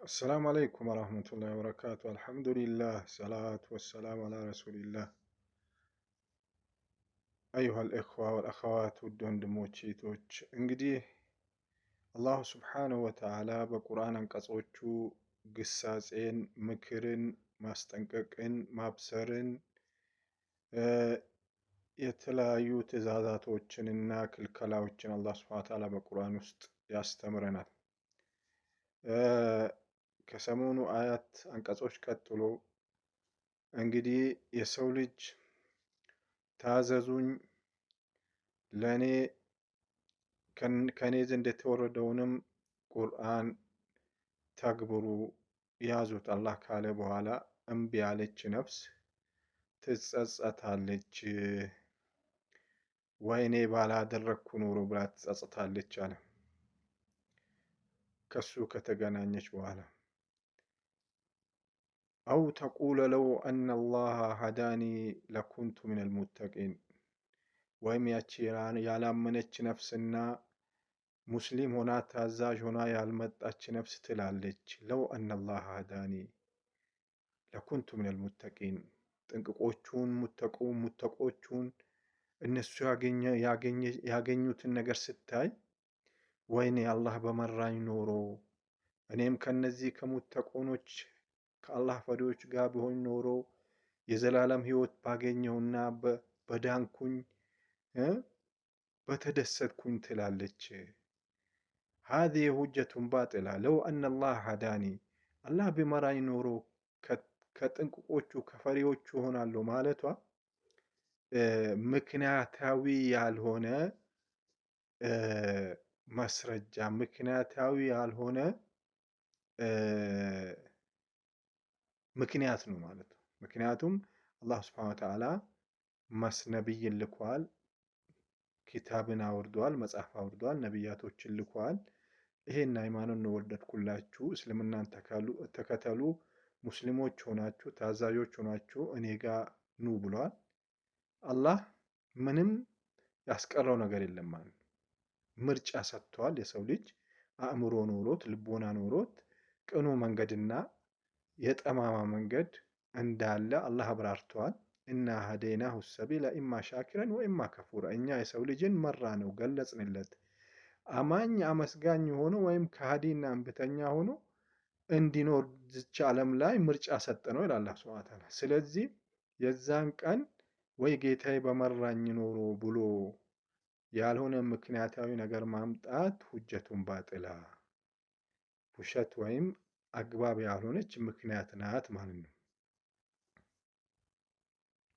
السلام عليكم ورحمة الله وبركاته። الحمد لله الصلاة والسلام على رسول الله። أيها الإخوة والأخوات፣ ውድ ወንድሞች እህቶች፣ እንግዲህ الله سبحانه وتعالى በቁርአን አንቀጾቹ ግሳጼን፣ ምክርን፣ ማስጠንቀቅን፣ ማብሰርን፣ የተለያዩ ትእዛዛቶችንና ክልከላዎችን አላህ سبحانه وتعالى በቁርአን ውስጥ ያስተምረናል። ከሰሞኑ አያት አንቀጾች ቀጥሎ እንግዲህ የሰው ልጅ ታዘዙኝ፣ ለእኔ ከእኔ ዘንድ የተወረደውንም ቁርአን ተግብሩ፣ ያዙት አላህ ካለ በኋላ እምቢ ያለች ነፍስ ትጸጸታለች። ወይኔ ባላደረግኩ ኖሮ ብላ ትጸጸታለች አለ። ከሱ ከተገናኘች በኋላ أو تقول لو أن الله هداني لكنت من المتقين። ወይም ያቺ ያላመነች ነፍስና ሙስሊም ሆና ታዛዥ ሆና ያልመጣች ነፍስ ትላለች፣ لو أن الله هداني لكنت من المتقين፣ ጥንቅቆቹን ሙተቆቹን እነሱ ያገኙትን ነገር ስታይ ወይኔ አላህ በመራኝ ኖሮ እኔም ከነዚህ ከሙተቆኖች ከአላህ ፈሪዎች ጋር ብሆን ኖሮ የዘላለም ሕይወት ባገኘውና በዳንኩኝ በተደሰትኩኝ ትላለች። هذه حجة باطلة። لو أن الله هداني፣ አላህ ቢመራኝ ኖሮ ከጥንቁቆቹ ከፈሪዎቹ ሆናለሁ ማለቷ ምክንያታዊ ያልሆነ ማስረጃ፣ ምክንያታዊ ያልሆነ ምክንያት ነው ማለት ነው። ምክንያቱም አላህ سبحانه وتعالى ነቢይን ልኳል፣ ኪታብን አውርዷል፣ መጽሐፍ አውርዷል፣ ነቢያቶችን ልኳል። ይሄን ሃይማኖት ነው ወደድኩላችሁ፣ እስልምናን ተከተሉ፣ ሙስሊሞች ሆናችሁ ታዛዦች ሆናችሁ እኔ ጋር ኑ ብሏል። አላህ ምንም ያስቀረው ነገር የለም ማለት ነው። ምርጫ ሰጥቷል። የሰው ልጅ አእምሮ ኖሮት ልቦና ኖሮት ቅኑ መንገድና የጠማማ መንገድ እንዳለ አላህ አብራርተዋል። إنا هديناه السبيل إما شاكرا وإما كفورا። እኛ የሰው ልጅን መራነው፣ ገለጽንለት። አማኝ አመስጋኝ ሆኖ ወይም ከሃዲና እምቢተኛ ሆኖ እንዲኖር ዝች ዓለም ላይ ምርጫ ሰጠነው ይላል አላህ سبحانه وتعالى። ስለዚህ የዛን ቀን ወይ ጌታዬ በመራኝ ኖሮ ብሎ ያልሆነ ምክንያታዊ ነገር ማምጣት حجة باطلة፣ ውሸት ወይም አግባብ ያልሆነች ምክንያት ናት ማለት ነው።